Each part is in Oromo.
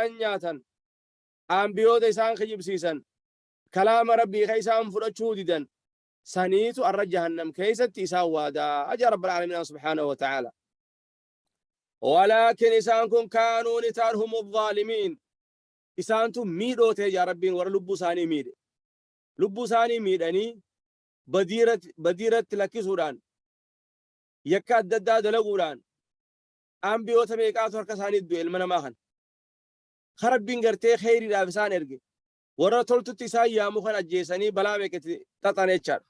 Nyaatan, ambiyoota isaan kijibsiisan, kalaama Rabbii ka isaan fudhachuu didan saniitu arra jahannam keessatti isaan waadaa aja Rabbil Aalamiin subhaanahu wa ta'aala. Walaakin isaan kun kaanuu ni ta'an humu zaalimiin, isaantu miidhoo ta'e jaa Rabbiin. Warra lubbuu isaanii miidhe, lubbuu isaanii miidhanii badiirratti lakkisuudhaan, yakka adda addaa dalaguudhaan, ambiyoota meeqaatu harka isaanii du'e. Ilma namaa kana ka Rabbiin gartee kheyriidhaaf isaan erge, warra toltutti isaan yaamu kan ajjeesanii balaa meeqatti xaxan jechaadha.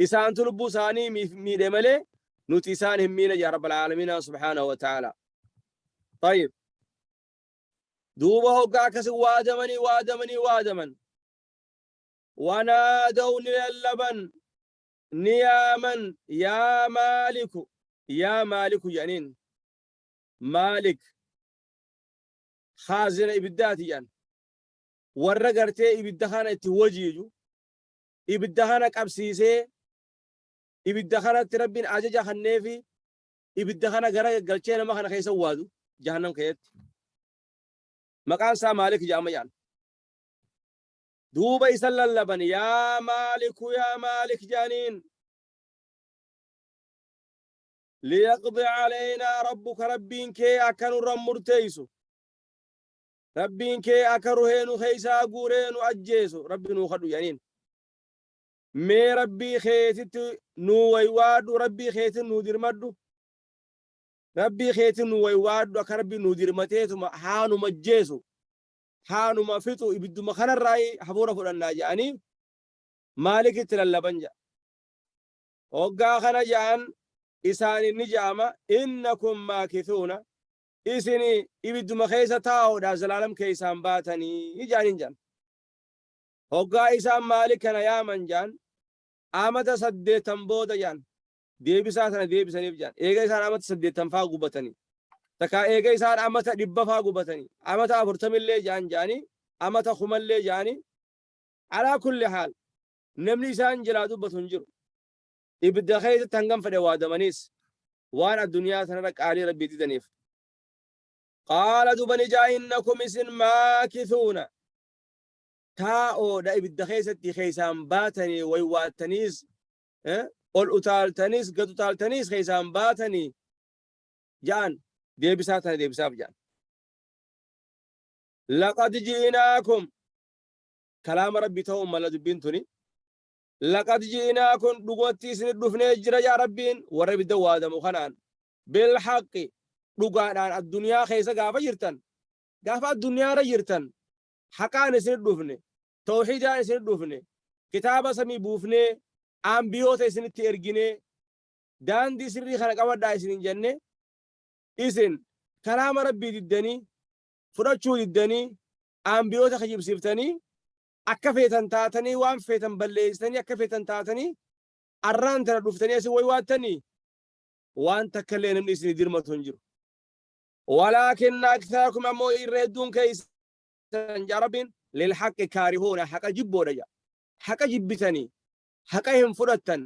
Isaantu lubbuu isaanii miidhe malee nuti isaan hin miine jaa Rabbal Aalamiina subhaanahu wa ta'ala. Tayyib. Duuba hoggaa akkasi waadamanii waadamanii waadaman. Wanaadaw, ni lallaban, ni yaaman, yaa Maaliku, yaa Maaliku jedhaniin. Maalik haazina ibiddaati jedhan. Warra gartee ibidda kana itti wajiiju, ibidda kana qabsiisee, ibidda kanatti Rabbiin ajaja kanneefi ibidda kana gara galchee nama kana keessa waadu jahannam keessatti. Maqaan isaa Maalik jedhama jedhan. Duuba isa lallaban, yaa Maaliku, yaa Maalik jedhaniin. Liyaqdi calaynaa rabbuka, Rabbiin kee akka nurra murteeysu, Rabbiin kee akka ruhee nu keeysaa guuree nu ajjeesu Rabbi nuu kadhu jedhaniin. Mee Rabbii keetitti nuu waywaadhu, Rabbii keetti nuu dirmadhu, Rabbii keetti nuu waywaadhu, akka Rabbi nuu dirmateetuma haa numa ajjeesu, haa numa fixu, ibidduma kanarraa hafuura fudhannaa jedhanii Maalikitti lallaban jedha. Hoggaa kana jedhan isaanin ni jedhama, innakum maakithuuna, isin ibidduma keessa taa'oodha, zalaalam keessaan baatanii jedhaniin jedhan. Hoggaa isaan Maalik kana yaaman jedhan, amata 80 booda jedhan deebisaa sana deebisaniif jedhan. Eega isaan amata 80 faa gubatanii, takkaa eega isaan amata 100 faa gubatanii, amata 40llee jedhan jedhanii, amata 1000llee jedhanii, alaa kulli haal namni isaan jalaa dubbatu hin jiru. Ibidda keessatti hangam fedhe waadamaniis waan addunyaa sanarra qaalii Rabbii didaniif. Qaala, duba ni jaa, innakum, isin, maakithuuna, taa'oodha ibidda keessatti, keessaan baatanii, waywaattaniis, ol utaaltaniis gad utaaltaniis keessaan baatanii ja'an. Deebisaa tana deebisaaf ja'an. Laqad ji'inaakum, kalaama Rabbii ta'uu mala dubbiin tuni. Laqad ji'inaakum, dhugatti isin dhufnee jira yaa Rabbiin warra ibidda waadamu kanaan, bilhaqqi, dhugaadhaan. Addunyaa keessa gaafa jirtan, gaafa addunyaarra jirtan, haqaan isin dhufne, tawxiidaan isin dhufne, kitaaba samii buufnee, ambiyoota isinitti erginee, daandii sirrii kana qabadhaa isinin jenne, isin kalaama Rabbii diddanii, fudhachuu diddanii, ambiyoota kijibsiiftanii, akka feetan taatanii, waan feetan balleessitanii, akka feetan taatanii, arraan tana dhuftanii asii waywaattanii, waan takka illee namni isinii dirmatu hin jiru. Walaakinna aktharakum, ammoo irra hedduun keessan jaa Rabbiin, lilhaqqi kaarihuuna, haqa jibboodha jaa. Haqa jibbitanii haqa hin fudhattan,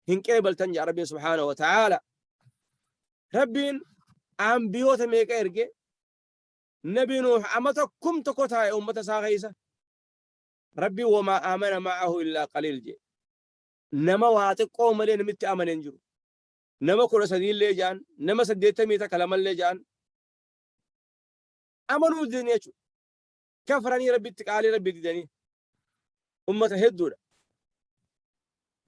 hin qeebaltan jaa Rabbiin subhaanahu wa ta'aala. Rabbiin ambiyoota meeqa erge? Nabi Nuuh amata 1000 taa'e ummata isaa keessa. Rabbiin wamaa aamana ma'ahu illaa qaliil jee. Nama waa xiqqoo malee namitti amane hin jiru. Nama 13llee ja'an, nama 82llee ja'an. Amanuu didanii jechuudha. Kafaranii Rabbitti, qaalii Rabbii didanii. Ummata hedduudha.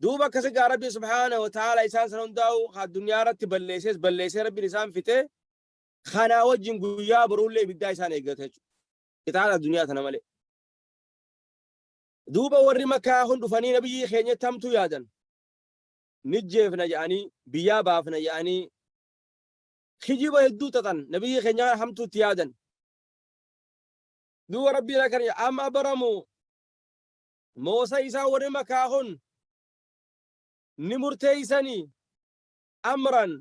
Duuba akkasi gaa Rabbi subhaanahu wa ta'aala isaan sana hundaa'u addunyaa irratti balleessees balleessee Rabbiin isaan fixee, kanaa wajjin guyyaa boruullee ibiddaa isaan eeggata jechuudha. Qixaata addunyaa tana malee. Duuba warri Makkaa kun dhufanii nabiyyii keenyatti hamtuu yaadan. Ni jeefna jedhanii, biyyaa baafna jedhanii, kijiba hedduu xaxan, nabiyyii keenya kana hamtuu itti yaadan. Duuba Rabbiin akkana jedha, am abramu, moosa isaa warri Makkaa kun ni murteeysanii, amran,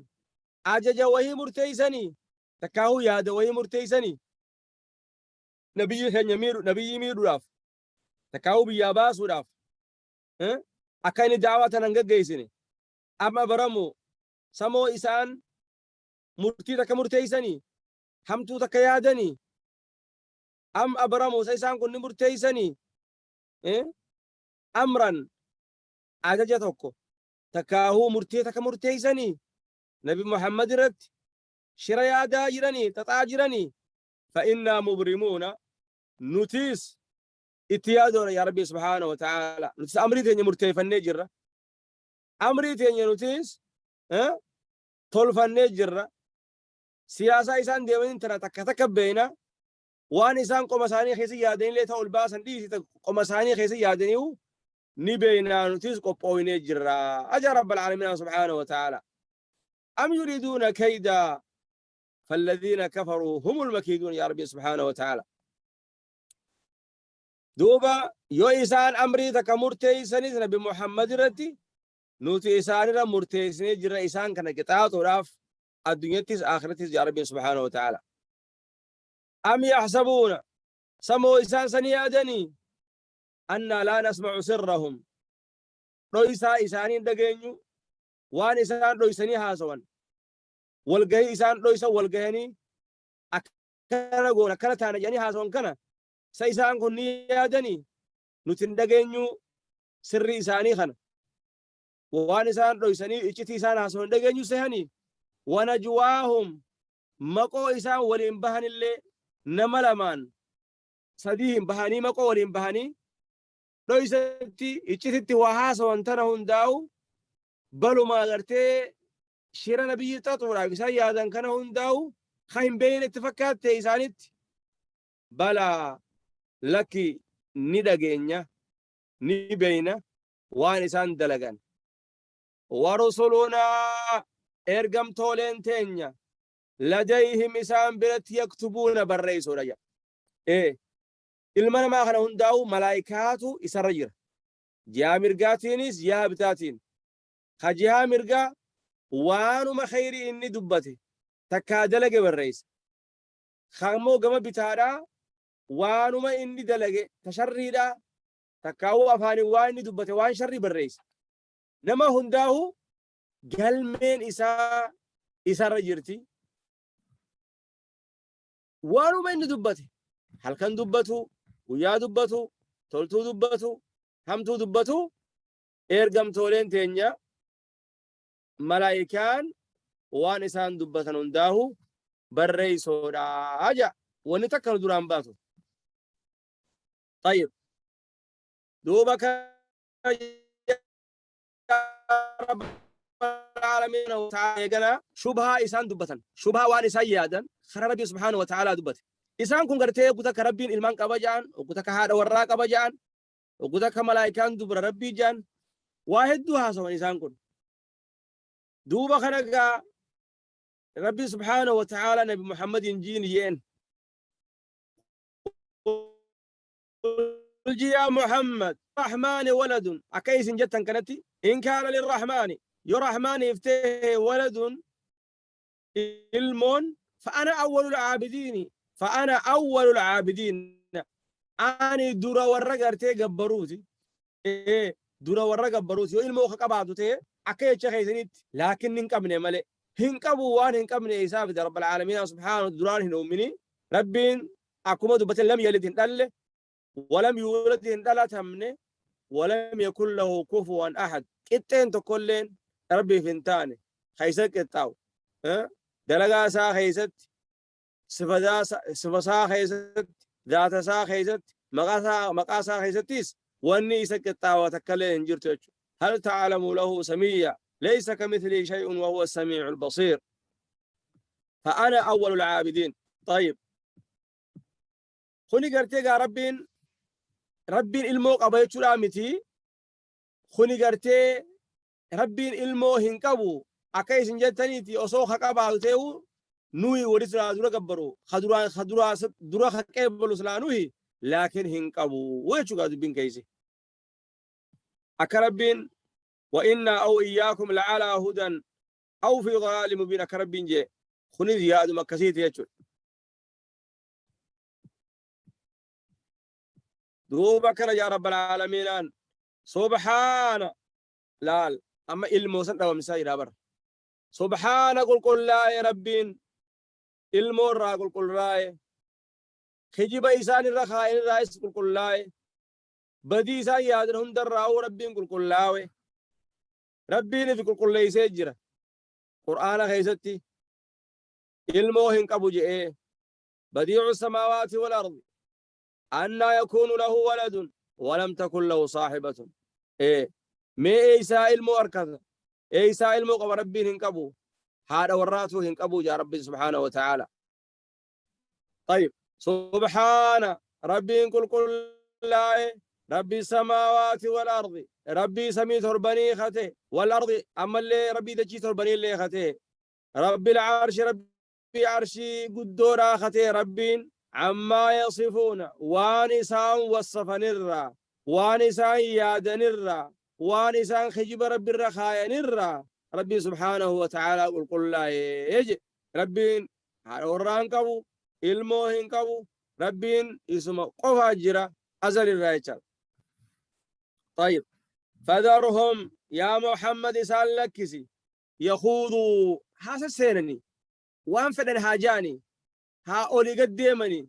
ajaja wahii murteeysanii, takkaahuu yaada wahii murteeysanii, nabiyyii keenya miidhu, nabiyyii miidhuudhaaf, takkaahuu biyyaa baasuudhaaf, akka inni daawaa tana hin gaggeessine? Am abramu, samoo isaan murtii takka murteeysanii, hamtuu takka yaadanii? Am abramuu sa isaan kun ni murteeysanii amran ajaja tokko takkaahuu murtee takka murteeysanii Nabi Muhammad irratti shira yaadaa jiranii xaxaa jiranii fa'innaa mubrimuuna nutiis itti yaadoodha yaa Rabbii subhaanahu wa ta'aala nutis amrii teenya murteeffannee jirra amrii teenya nutiis tolfannee jirra siyaasaa isaan deemaniin tana takka takka beeyna waan isaan qoma isaanii keessa yaadanillee ta ol baasan dhiisi ta qoma isaanii keessa yaadaniihu ni beeynaa nutis qophooynee jirra aja rabbal aalamiina subhaanahu wa ta'aala am yuriiduuna kaydaa falladhiina kafaruu humul makiiduun yaa rabbi subhaanahu wa ta'aala duuba yoo isaan amrii takka murteeysanis nabi Muhammad irratti nuti isaanirra murteessinee jirra isaan kana qixaaxuudhaaf addunyattis akhirattis yaa rabbi subhaanahu wa ta'aala am yaxsabuuna samoo isaan sani yaadanii annaa laa nasma'u sirrahum dhoysaa isaanii hin dhageenyu waan isaan dhoysanii haasawan walgahii isaan dhoysan walgahanii akkana goona akkana taana jedhanii haasawan kana sa isaan kun ni yaadanii nuti hin dhageenyu sirrii isaanii kana waan isaan dhoysanii iccitii isaan haasawan hin dhageenyu sehanii wanajwaahum maqoo isaan waliin bahanillee nama lamaan sadiihin bahanii maqoo waliin bahanii dhoysatti iccititti waa haasawan tana hundaa'u balumaa gartee shira nabiyyi xaxuudhaaf isaan yaadan kana hundaa'u ka hin beeyne itti fakkaatte isaanitti balaa lakki ni dhageenya ni beeyna waan isaan dalagan warusulunaa ergamtooleen teenya ladayhim isaan biratti yaktubuuna barreessuudha jedha. Ee ilma namaa kana hundaa'u malaayikaatu isarra jira. Jihaa mirgaatiinis jihaa bitaatiin. Ka jihaa mirgaa waanuma kheyrii inni dubbate takkaa dalage barreessa. Ka immoo gama bitaadhaa waanuma inni dalage ta sharriidhaa takkaa'uu afaaniin waan inni dubbate waan sharrii barreessa. Nama hundaahu galmeen isaa isarra jirti. Waanuma inni dubbate halkan dubbatu, guyyaa dubbatu, toltuu dubbatu, hamtuu dubbatu ergamtooleen teenya malaayikaan waan isaan dubbatan hundaahu barreeysoodha ja'a. Wanni takka nu duraan baatu. Tayyib. Duuba eegana shubhaa isaan dubbatan shubhaa waan isaan yaadan karaa rabbii subhaanahu wa ta'aalaa dubbate isaan kun gartee oggu takka rabbiin ilmaan qaba ja'an oggu takka haadha warraa qaba ja'an oggu takka malaayikaan dubra rabbii ja'an waa hedduu haasawan isaan kun duuba kana gaa rabbii subhaanahu wa ta'aalaa nabi muhammadiin jiin jeen Qul yaa Muhammad Rahmaani waladun akka isin jettan kanatti in kaana lirrahmaani yoo rahmaaniif ta'e waladun ilmoon fa'ana awwalul aabidiini fa'ana awwalul aabidiin ani dura warra gartee gabbaruuti ee dura warra gabbaruuti yoo ilmoo ka qabaatu ta'e akka jecha keessanitti laakiin hin qabne malee hin qabu waan hin qabne isaa fida rabbal aalamiina subhaanahu duraan hin uumini rabbiin akkuma dubbate lam yalid hin dhalle walam yuulad hin dhalatamne walam yakun lahu kufuwan ahad qixxeen tokkolleen rabbiif hin taane ka isa qixxaawu dalagaa isaa keessatti sifa isaa keessatti zaata isaa keessatti maqaa isaa keessattis wanni isa qixxaawa takkallee hin jirtu jechuudha hal ta'alamu lahu samiyya laysa kamithlihi shay'un wa huwa as-samii'ul basiir فأنا أول العابدين طيب kuni gartee gaa rabbiin rabbiin ilmoo qaba jechuudha miti kuni gartee rabbiin ilmoo hin qabu akka isin jettaniiti osoo ka qabaatu ta'u nuyi warri silaa dura gabbaru ka duraan ka duraa dura ka qeebalu silaa nuyi laakiin hin qabu jechuudha dubbiin keessa akka rabbiin wa innaa aw iyyaakum la'alaa hudan aw fi dalaali mubiin akka rabbiin jee kunis yaaduma akkasiiti jechuudha. Duuba akkana yaa rabbal aalamiinaan subhaana laal amma ilmoo san dhabamsisaa jira bara. Subhaana qulqullaa'e rabbiin ilmoo irraa qulqullaa'e Kijiba isaan irra kaayan irraayis qulqullaawe. Badii isaan yaadan hundarraa'uu Rabbiin qulqullaawe. Rabbiin ifi qulqulleeysee jira. Qur'aana keeysatti ilmoo hin qabu je'ee. Badii'u samaawaati wal ardi. Annaa yakuunu lahu waladun walam takun lahu saahibatun. Ee mee eeysaa ilmoo arkata? Eeysaa ilmoo qaba? Rabbiin hin qabu. Haadha warraatuu hin qabu jaa Rabbiin subhaanahu wa ta'aala. طيب سبحان ربي كل كل ربي السماوات والأرض ربي سمي تربني خته والأرض أما اللي ربي دجي تربني اللي خته ربي العرش ربي عرشي قدورا خته ربي عما يصفون وانسان وصفنرا وانسان يادنرا وانسان خجب ربي الرخايا نرا ربي سبحانه وتعالى قل قل لا يجي ربي warraa hin qabu, ilmoo hin qabu, Rabbiin isuma qofaa jira azal irraa jechaadha. طيب فذرهم يا محمد isaan lakkisi yakhuuduu haa sasseenanii waan fedhan haa ja'anii haa olii gad deemanii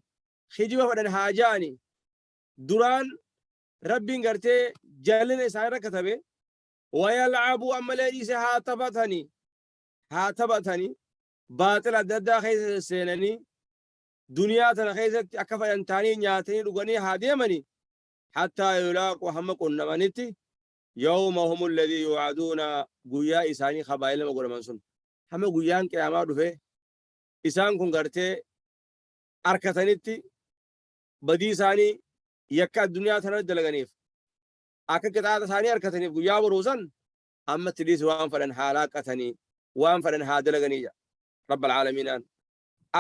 kijiba fedhan haa ja'anii duraan Rabbiin gartee jallina isaan irra katabe wayalcabuu ammallee dhiise haa taphatanii haa taphatanii baaxila adda addaa keessa seenanii duniyaa tana keessatti akka fedhan ta'anii nyaatanii dhuganii haa deemanii hattaa yulaaqu hamma qunnamanitti yawmahum alladhii yuu'aduuna guyyaa isaanii kabaayilama godhaman sun hamma guyyaan qiyaamaa dhufe isaan kun gartee arkatanitti badii isaanii yakka addunyaa tana dalaganiif akka qixaaxa isaanii arkataniif guyyaa boruu san ammatti dhiisi waan fedhan haa laaqqatanii waan fedhan haa dalaganii jedha rabbal aalamiinaan.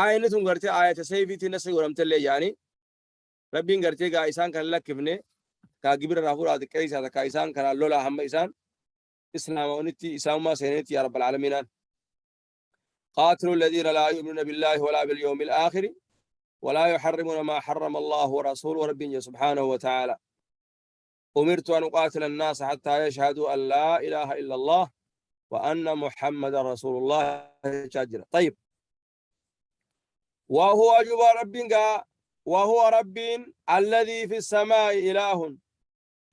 Aayanni tun gartee aayata seeyfiitiin nasa godhamtellee jedhanii Rabbiin gartee gaa isaan kan lakkifne kaa gibira irraa fuudhaa xiqqeessaa takkaa isaan kanaan lolaa hamma isaan islaamawanitti islaamummaa seenanitti yaa rabbal aalamiinaan. قاتلوا الذين لا يؤمنون بالله ولا باليوم الآخر ولا يحرمون ما حرم الله ورسوله ربنا سبحانه وتعالى أمرت أن أقاتل الناس حتى يشهدوا أن لا إله إلا الله وأن محمد رسول الله شاجرة. طيب وهو أجب رب وهو رب الذي في السماء إله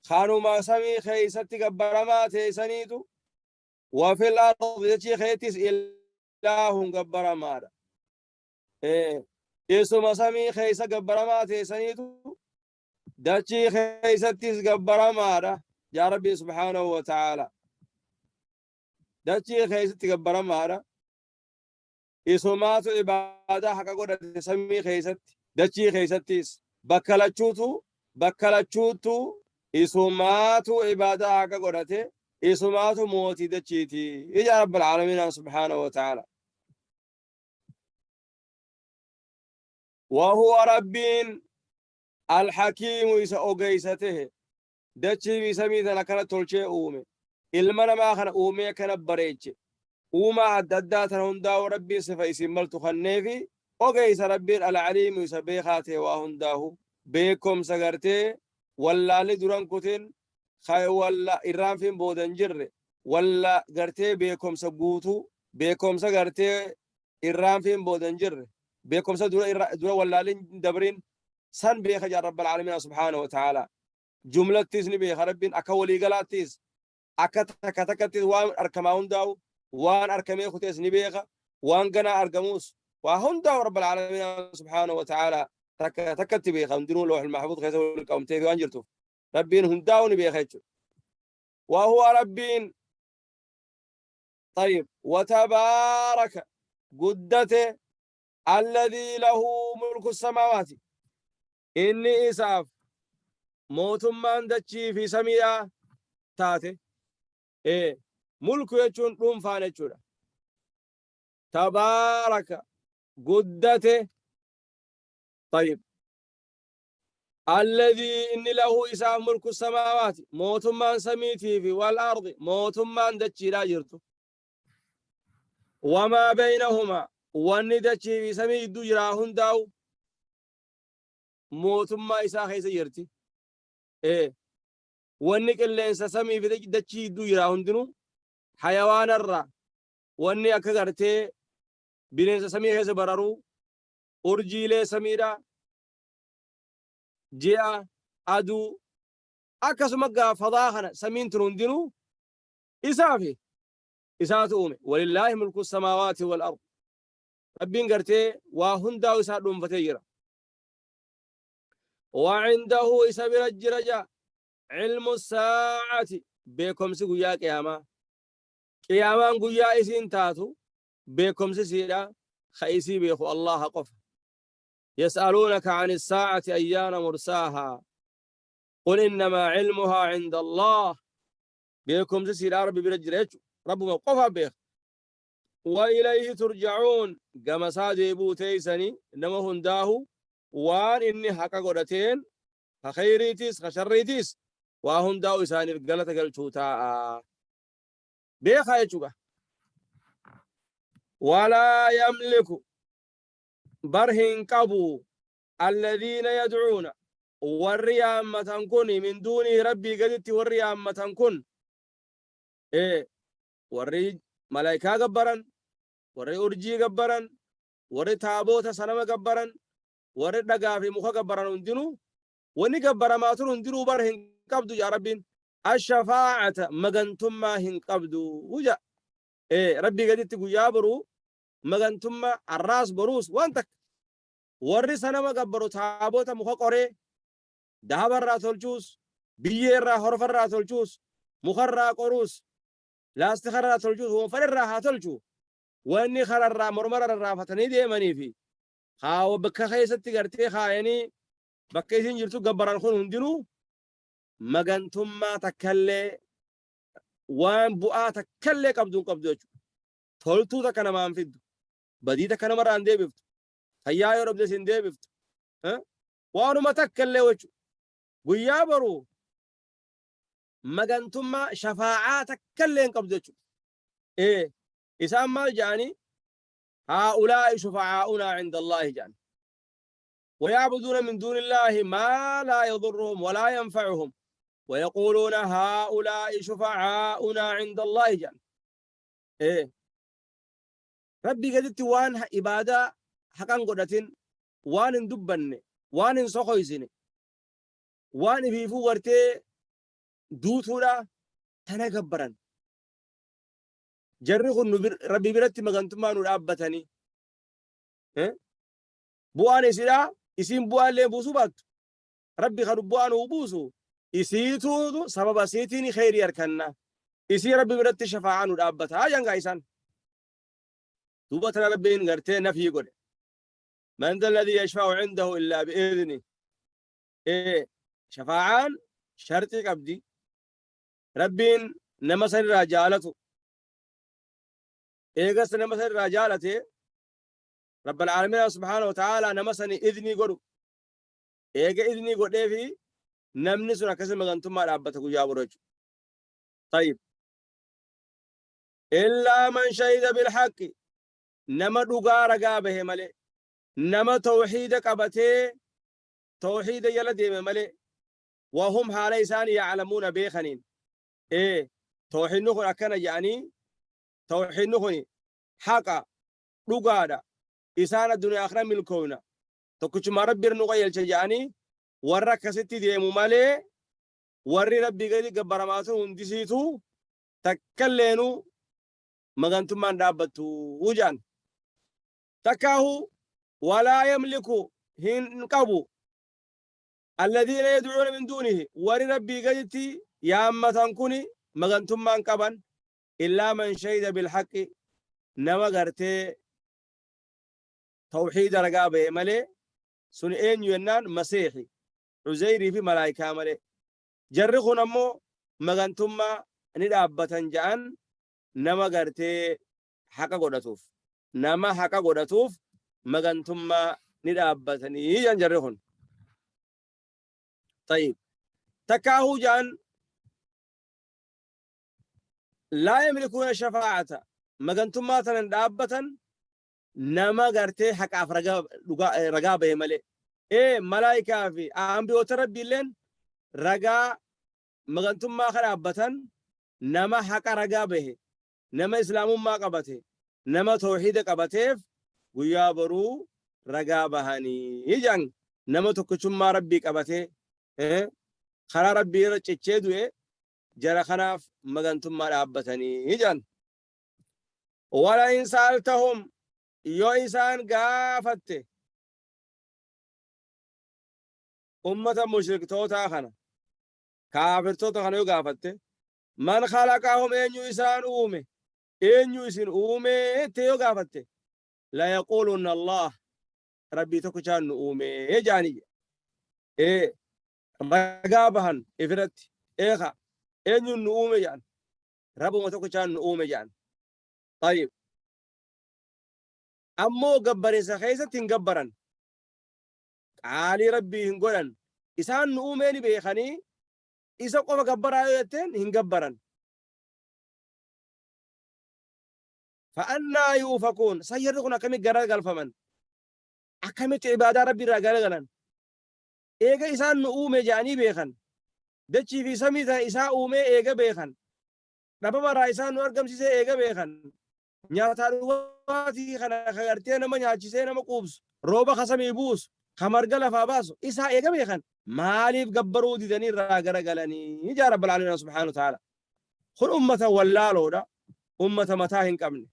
خانوا ما سمي خيست قبرما تيسنيتو وفي الأرض يجي خيتس إله قبرما إيه إسما سمي خيس قبرما تيسنيتو dachii keeysattis gabbaramaadha yaa Rabbi subhaanahu wa ta'aala. Dachii keeysatti gabbaramaadha. Isumaatu ibaadaa haqa godhate samii keeysatti dachii keeysattis bakka lachuutu bakka lachuuttu isumaatu ibaadaa haqa godhate isumaatu mootii dachiiti yaa Rabbal aalamiin subhaanahu wa ta'aala. Wahuwa Rabbiin Alhakiimu isa ogeysa tehe dachii fi samii tana akkana tolchee uume ilma namaa kana uumee akkana bareeche uumaa adda addaa tana hundaa'u Rabbiin sifa isin maltu kanneefi ogeysa Rabbiin alaliimu isa beekaa ta'e waa hundaahu beekomsa gartee wallaalli duran kutin walla irraanfiin booda hin jirre walla gartee beekomsa guutuu beekomsa gartee irraanfiin booda hin jirre beekomsa dura dura wallaalli hin dabrin san beeka jaa rabbal aalamiina subhaanahu wa ta'ala. Jumlattis ni beeka Rabbiin akka waliigalaattis akka takka takkattis waan arkamaa hundaa'u waan arkamee kutees ni beeka waan ganaa argamuus waa hundaa'u rabbal aalamiina subhaanahu wa ta'ala takka takkatti beeka hundinuu lawhul mahfuuz keessa wal qabamtee fi waan jirtuuf Rabbiin hundaa'u ni beeka jechuudha. Wahuwa Rabbiin طيب وتبارك guddate alladhii lahu mulku samaawaati inni isaaf mootummaan dachii fi samiidhaa taate. Ee mulku jechuun dhuunfaan jechuudha. Tabaaraka guddate طيب alladhii inni lahu isaaf mulku samaawaati mootummaan samiitii fi wal ardi mootummaan dachiidhaa jirtu Wamaa beeynahumaa wanni dachii fi samii jidduu jiraa hundaa'u mootummaa isaa keessa jirti. Ee wanni qilleensa samii fi dachii jidduu jiraa hundinuu hayawaanarraa wanni akka gartee bineensa samii keessa bararuu urjiilee samiidhaa Ji'a, aduu, akkasuma gaa fadaa kana samiin tun hundinuu isaafi isaatu uume. Walillaahi mulku samaawaati wal ard. Rabbiin gartee waa hundaa'u isaa dhuunfatee jira. Wacindahu isa bira jira jaa cilmu saa'ati beekomsi guyyaa qiyaamaa. Qiyaamaan guyyaa isiin taatu beekomsi siidha ka isii beeku Allaha qofa. Yas'aluunaka ani saa'ati ayyaana mursaahaa qul innamaa cilmuhaa cinda Allah. Beekomsi siidha Rabbi bira jira jechu Rabbuma qofa beeka. Wa ilayhi turja'uun gama isaa deebi'uu teeysani nama hundaahu waan inni haqa godhateen ka kheyriitiis ka sharriitiis waa hundaa'u isaaniif galata galchuu taa'a. Beekaa jechuudha. Walaa yamliku bar hin qabu alladhiina yad'uuna warri yaammatan kun min duunii Rabbii gaditti warri yaammatan kun warri malaayikaa gabbaran, warri urjii gabbaran, warri taaboota sanama gabbaran, warri dhagaa fi muka gabbaran hundinuu wanni gabbaramaa tun hundinuu bar hin qabdu jaa Rabbiin. Ashafaa'ata magantummaa hin qabdu jaa. Rabbii gaditti guyyaa boruu magantummaa arraas boruus waan takka. Warri sanama gabbaru taaboota muka qoree dahabarraa tolchuus, biyyeerraa horfarraa tolchuus, mukarraa qoruus, laastikarraa tolchuus, waan fedherraa haa tolchu. Wanni kararraa mormarra rarraafatanii deemanii fi haa bakka keessatti gartee kaayanii bakka isin jirtu gabbaran kun hundinuu magantummaa takkallee waan bu'aa takkallee qabdu hin qabdu jechuudha. Toltuu takka namaan fiddu. Badii takka namarraa hin deebiftu. Fayyaa yoo dhabdes hin deebiftu. Waanuma takkallee jechuudha. Guyyaa boru magantummaa shafaa'aa takkallee hin qabdu jechuudha. Ee isaan maal jedhanii haa'ulaa'i shufaa'aa'unaa cinda Allaahi jedhan. ويعبدون من دون الله ما لا يضرهم ولا ينفعهم ويقولون هؤلاء شفعاؤنا عند الله جل إيه ربي قدرت وان إبادة حقا قدرتين وان دبن وان سخويسين وان فيفو ورتي دوتولا تنكبرا jarri kun Rabbi biratti magantummaa nu dhaabbatanii bu'aan isiidha isiin bu'aa illee buusuu baattu Rabbi kan bu'aa nuu buusu isiituutu sababa isiitiin kheyrii arkanna isii Rabbi biratti shafaa'aa nu dhaabbata jangaa isaan duuba tana Rabbiin gartee nafii godhe. Man dha alladhii yashfa'u indahu illaa bi'idhni. Ee shafaa'aan sharxii qabdi. Rabbiin nama san irraa jaalatu eegas nama san irraa jaalate Rabbal Aalamiina subhaanahu wa ta'aalaa nama sani idnii godhu. Eega idnii godheefi namni sun akkasi magantummaa dhaabbata guyyaa boru jechuudha. Tayyib. Illaa man shahida bil haqqi nama dhugaa ragaa bahe malee nama tawhiida qabatee tawhiida jala deeme malee wahum haala isaan ya'lamuuna beekaniin ee tawhiidni kun akkana jedhanii tawhiidni kun haqa dhugaadha isaan addunyaa akhira milkoowna tokkichumaa Rabbi irra nu qajeelcha jedhanii warra akkasitti deemu malee warri Rabbii gadi gabbaramaa tun hundisiitu takkalleenuu magantummaan dhaabbattu jedhan. Takkaahu walaa yamliku hin qabu alladhiina yad'uuna min duunihi warri Rabbii gaditti yaammatan kuni magantummaan qaban illaa man shahida bilhaqqi nama gartee tawhiida ragaa bahe malee. Sun eenyu jennaan Masiihi, Uzeyrii fi malaayikaa malee. Jarri kun ammoo magantummaa ni dhaabbatan ja'an nama gartee haqa godhatuuf. Nama haqa godhatuuf magantummaa ni dhaabbatanii ja'an jarri kun. Tayyib. Takkaahuu ja'an laa yamlikuuna shafaa'ata magantummaa tanan dhaabbatan nama gartee haqaaf ragaa dhugaa ragaa bahe malee. Ee malaayikaa fi ambiyoota Rabbiilleen ragaa magantummaa ka dhaabbatan nama haqa ragaa bahe, nama islaamummaa qabate, nama tawhiida qabateef guyyaa boruu ragaa bahanii jedhan. Nama tokkichummaa Rabbii qabatee karaa Rabbii irra cichee du'e jara kanaaf magantummaa dhaabbatanii jedhan. Wala in sa'altahum yoo isaan gaafatte ummata mushriktootaa kana kaafirtoota kana yoo gaafatte man khalaqahum eenyu isaan uume eenyu isin uume jettee yoo gaafatte la yaquulunna Allah Rabbii tokkichaan nu uume jedhanii ee ragaa bahan ifirratti eeka eenyuun nu uume jedhan Rabbuma tokkichaan nu uume jedhan. Tayyib. Ammoo gabbarinsa keessatti hin gabbaran. Qaalii Rabbii hin godhan. Isaan nu uumee ni beekanii isa qofa gabbaraa yoo jetteen hin gabbaran. Fa'annaa yuufakuun sayyarri kun akkamitti garagalfaman? Akkamitti ibaadaa Rabbii irraa garagalan? Eega isaan nu uume jedhanii beekan. Dachii fi samii tana isaa uumee eega beekan. Dhabama irraa isaan nu argamsiisee eega beekan. Nyaataa dhugaatii kana ka gartee nama nyaachisee nama quubsu, rooba ka samii buusu, ka marga lafaa baasu isaa eega beekan. Maaliif gabbaruu didanii irraa garagalanii jaa Rabbal Aalamiin subhaanahu wa ta'aala. Kun ummata wallaaloodha. Ummata mataa hin qabne.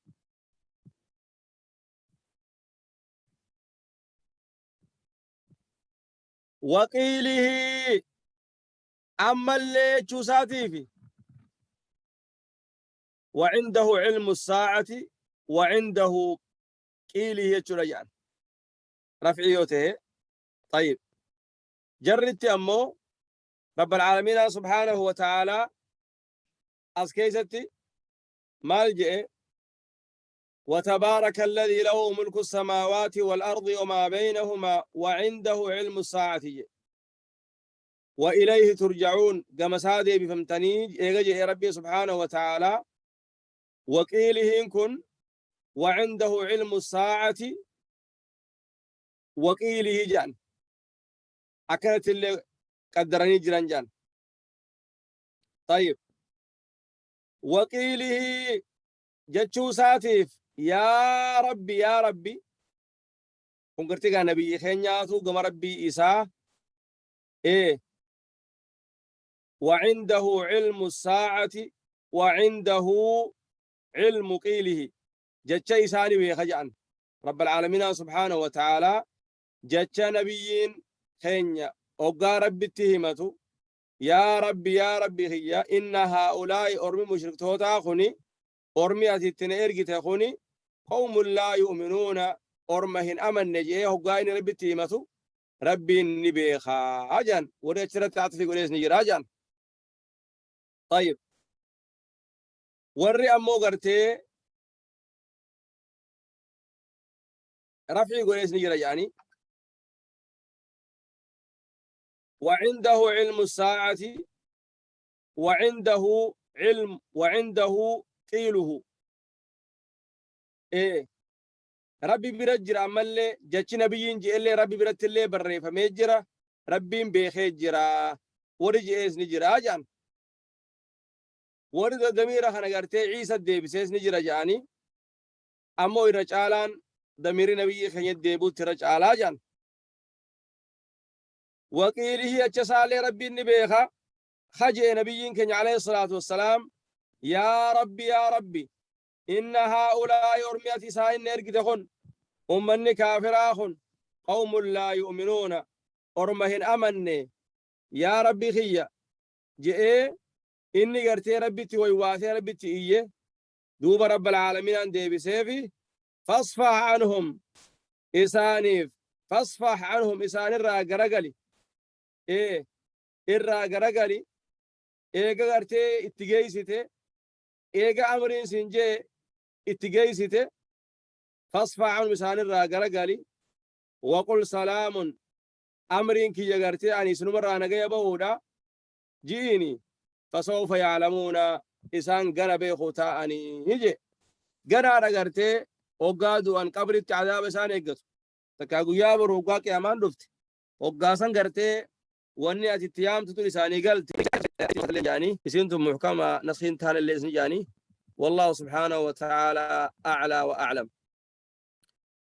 Waqiilihi ammallee jechuu isaatiifi وعنده علم الساعة وعنده قيله jechuudha jedhan raf'ii yoo ta'e. طيب jarritti ammoo رب العالمين سبحانه وتعالى as keessatti maal je'e? وتبارك الذي له ملك السماوات والأرض وما بينهما وعنده علم الساعة وإليه ترجعون gama isaa deebifamtanii eega je'e Rabbii سبحانه وتعالى وقيلهin kun وعنده علم الساعة وقيله jedhan akkanatti illee qaddaranii jiran jedhan. طيب وقيله jechuu isaatiif yaa Rabbi yaa Rabbi kun gartee gaa nabiyyi keenyaatu gama Rabbii isaa ee وعنده علم الساعة وعنده علم قيله jecha isaani beeka jedhan رب العالمين سبحانه وتعالى jecha nabiyyiin keenya hoggaa Rabbitti himatu yaa Rabbi yaa Rabbi kiyya إن هؤلاء ormi mushriktootaa kuni ormi ati itti na ergite kuni قوم لا يؤمنون orma hin amanne jedhee hoggaa inni Rabbitti himatu Rabbiin ni beekaa jedhan. Warri achirratti axfii godhees ni jira jedhan. طيب warri ammoo gartee raf'ii godhees ni jira jedhanii وعنده علم الساعة وعنده علم وعنده قيله ee Rabbi bira jira ammallee jechi nabiyyiin je'ellee Rabbi biratti illee barreeffamee jira Rabbiin beekee jira warri je'ees ni jira jedhan. Warri damiira kana gartee Ciisa deebisees ni jira jedhanii ammoo irra caalaan damiirri nabiyyii keenya deebi'utti irra caalaa jedhan. وقيله acha isaallee Rabbiin ni beeka ha je'e nabiyyiin keenya عليه الصلاة والسلام yaa Rabbi yaa Rabbi إن هؤلاء ormi ati isaa inni ergite kun ummanni kaafiraa kun قوم لا يؤمنون orma hin amanne yaa Rabbi kiyya je'ee inni gartee Rabbitti waywaatee Rabbitti iyye duuba رب العالمين an deebiseefi فاصفح عنهم isaaniif فاصفح عنهم isaanirraa garagali ee irraa garagali eega gartee itti geeysite eega amriin sin jee itti geeysite فاصفح عنهم isaanirraa garagali وقل سلام amriin kiyya gartee ani isinumarraa nagaya bahuudha ji'iini فسوف يعلمون isaan gana beeku ta'anii je ganaadha gartee hoggaa du'an qabritti cadaaba isaan eeggatu takkaa guyyaa boru hoggaa qiyaamaan dhufte hoggaasan gartee wanni ati itti yaamtu tun isaanii galte jedhanii isin tun muhkama naskiin taanellee isin jedhanii. والله سبحانه وتعالى أعلى وأعلم.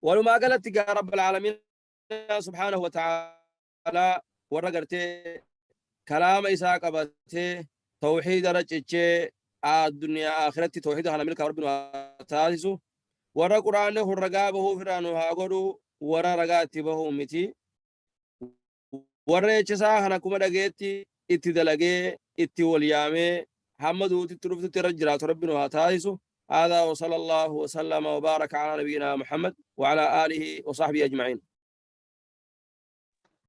Walumaa galatti gaa رب العالمين سبحانه وتعالى ta'aalaa warra gartee kalaama isaa qabatee tawxiida irra cichee addunyaa akhiratti tawxiida kana milkaa Rabbi nu haa taasisu. Warra Qur'aanni kun ragaa bahuuf irraa nu haa godhu, warra ragaa itti bahuu miti. Warra jecha isaa kana akkuma dhageetti itti dalagee itti wal yaamee hamma duutitti dhuftutti irra jiraatu Rabbi nu haa taasisu. هذا وصلى الله وسلم وبارك على نبينا محمد وعلى آله وصحبه أجمعين.